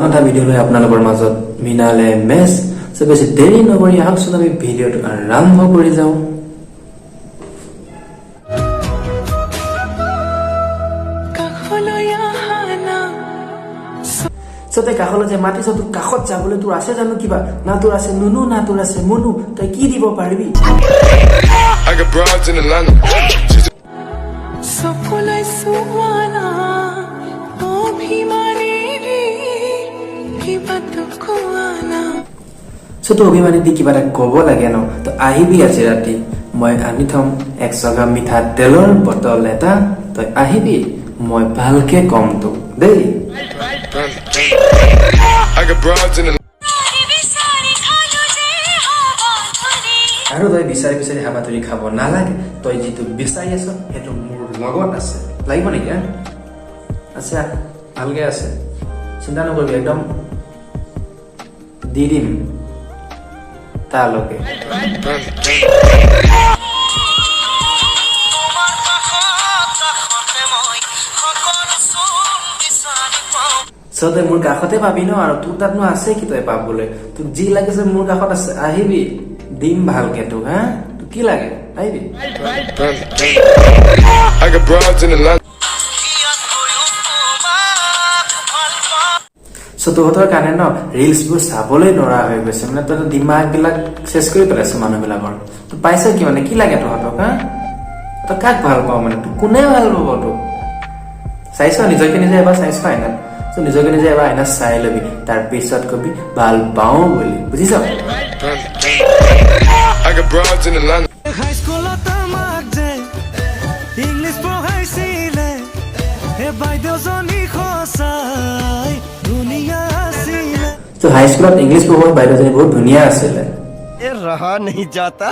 এটা ভিডিঅ' লৈ আপোনালোকৰ মাজত মৃণাল এম এছ। চ' বেছি দেৰি নকৰি আহকচোন, আমি ভিডিঅ'টো আৰম্ভ কৰি যাওঁ। কাষলৈ আহা না। চ' তই কাষলৈ যে মাতিছ, তোৰ কাষত যাবলৈ তোৰ আছে জানো কিবা? না তোৰ আছে নুনু, না তোৰ আছে মুনু। তই কি দিব পাৰিবি? I got broads in Atlanta. She's চকুলৈ চোৱা না, অভিমানেৰে কিবাটো কোৱা না। চ' তোৰ অভিমানী দি কিবা এটা ক'ব লাগে ন? তই আহিবি আজি ৰাতি, মই আনি থ'ম এক চগা মিঠা তেলৰ বটল এটা। তই আহিবি, মই ভালকে ক'ম তোক দেই। I got broads in Atlanta. আৰু তই বিচাৰি বিচাৰি হাবাথুৰি খাব নালাগে। তই যিটো বিচাৰি আছ, সেইটো মোৰ লগত আছে। লাগিব নেকি? হা, আচ্ছা, ভালকে আছে, চিন্তা নকৰিবি, একদম দি দিম তালৈকে। তোমাৰ কাষত কাষতে মই সকলো চোন বিচাৰি পাওঁ। চ' তই মোৰ কাষতে পাবি ন? আৰু তোৰ তাতনো আছে কি তই পাবলৈ? তোক যি লাগিছে মোৰ কাষত আছে। আহিবি, দিম ভালকে তোক। হা, তোক কি লাগে? আহিবি। I got broads in Atlanta. ইয়াতকৈও তোমাক ভাল পাওঁ। চ' তহঁতৰ কাৰণে ন ৰিলচবোৰ চাবলৈ নোৱাৰা হৈ গৈছে। মানে তহঁতৰ দিমাগবিলাক চেচ কৰি পেলাইছে মানুহবিলাকৰ। তই পাইছ কি? মানে কি লাগে তহঁতক? হা, তই কাক ভাল পাৱ? মানে তোক কোনে ভাল পাব? তোক চাইছ, নিজকে নিজে এবাৰ চাইছ আইনাত? চ' নিজকে নিজে এবাৰ আইনাত চাই ল'বি, তাৰপিছত কবি ভাল পাওঁ বুলি, বুজিছ? I got broads in Atlanta. হাইস্কুলত আমাক যে ইংলিছ পঢ়াইছিলে, হে বাইদেউজনী সঁচাই ধুনীয়া আছিলে। ত' হাইস্কুলত ইংলিছ পঢ়োৱা বাইদেউজনী বহুত ধুনীয়া আছিলে। ए रहा नहीं जाता।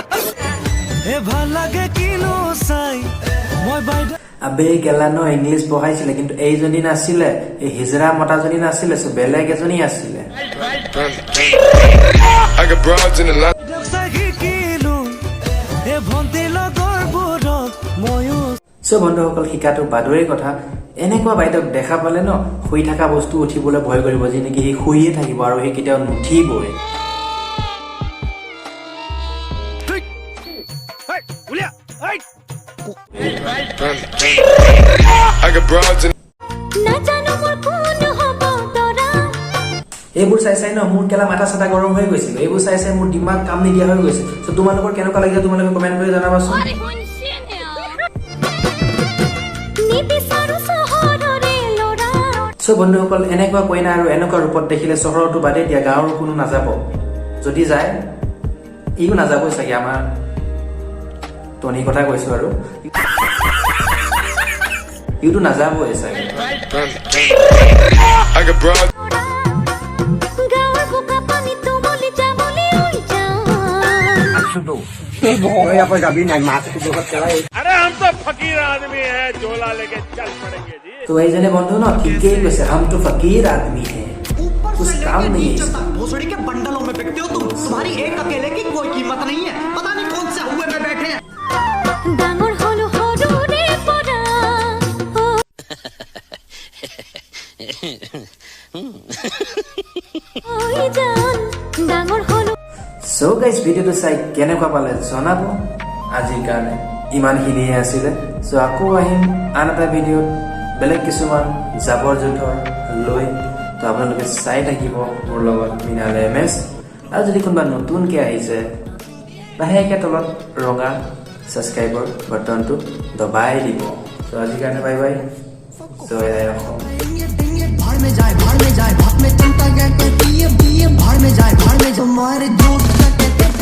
হে ভাল লাগে কিনো চাই মই বাইদেউ আবে গেলা ন, ইংলিছ পঢ়াইছিলে, কিন্তু এইজনী নাছিলে, এই হিজৰা মতাজনী নাছিলে। চ' বেলেগ এজনী আছিলে। I got broads in Atlanta. চাই শিকিলো, হে ভণ্টি লগৰবোৰক ময়ো চ' বন্ধুসকল, শিকাটো বাদৰে কথা, এনেকুৱা বাইদেউক দেখা পালে ন শুই থকা বস্তু উঠিবলৈ ভয় কৰিব, যি নেকি সি শুইয়ে থাকিব আৰু সি কেতিয়াও নুঠিবই। I got broads in নাজানো মোৰ কোন হ'ব দৰা। এইবোৰ চাই চাই ন মোৰ কেলা মাথা চাথা গৰম হৈ গৈছিলে। এইবোৰ চাই চাই মোৰ দিমাগ কাম নিদিয়া হৈ গৈছে। চ' তোমালোকৰ কেনেকুৱা লাগিছে, তোমালোকে কমেণ্ট কৰি জনাবাচোন। নিবিচাৰো চহৰৰে ল'ৰা। চ' বন্ধুসকল, এনেকুৱা কইনা আৰু এনেকুৱা ৰূপত দেখিলে চহৰতো বাদেই দিয়া, গাঁৱৰ কোনো নাযাব। যদি যায়, ইও নাযাবই চাগে। আমাৰ টনিৰ কথা কৈছো, আৰু ইওতো নাযাবই চাগে। I got broads. গাঁৱৰ বোকা পানীত তুমলি যাবলৈ ঐ যাওঁ। अरे हम तो फकीर आदमी हैं, झोला लेके चल पड़ेंगे जी। तो এইজনে বন্ধু ন ঠিকেই কৈছে, हम तो फकीर आदमी है, कुछ काम नहीं है इसका। भोसड़ी के बंडलों में बिकते हो तुम। तुम्हारी एक अकेले की कोई कीमत नहीं है। पता नहीं कौन से हुए में बैठे हैं। ডাঙৰ হলো সৰুৰে পৰা ঐ জান, ডাঙৰ হলো। চ' গাইজ, ভিডিঅ'টো চাই কেনেকুৱা পালে জনাব। আজিৰ কাৰণে ইমানখিনিয়ে আছিলে। চ' আকৌ আহিম আন এটা ভিডিঅ'ত বেলেগ কিছুমান জাবৰ জোঁথৰ লৈ। তো আপোনালোকে চাই থাকিব মোৰ লগত মৃণাল এম এছ। আৰু যদি কোনোবা নতুনকৈ আহিছে, লাহেকৈ তলত ৰঙা ছাবস্ক্ৰাইবৰ বাটনটো দবাই দিব। চ' আজিৰ কাৰণে বাই বাই, জয় আই অসম। भाड़ में जाए, भाड़ में जाए, भाग में चलता गया, कहती है भाड़ में जाए, भाड़ में तुम्हारे दूध।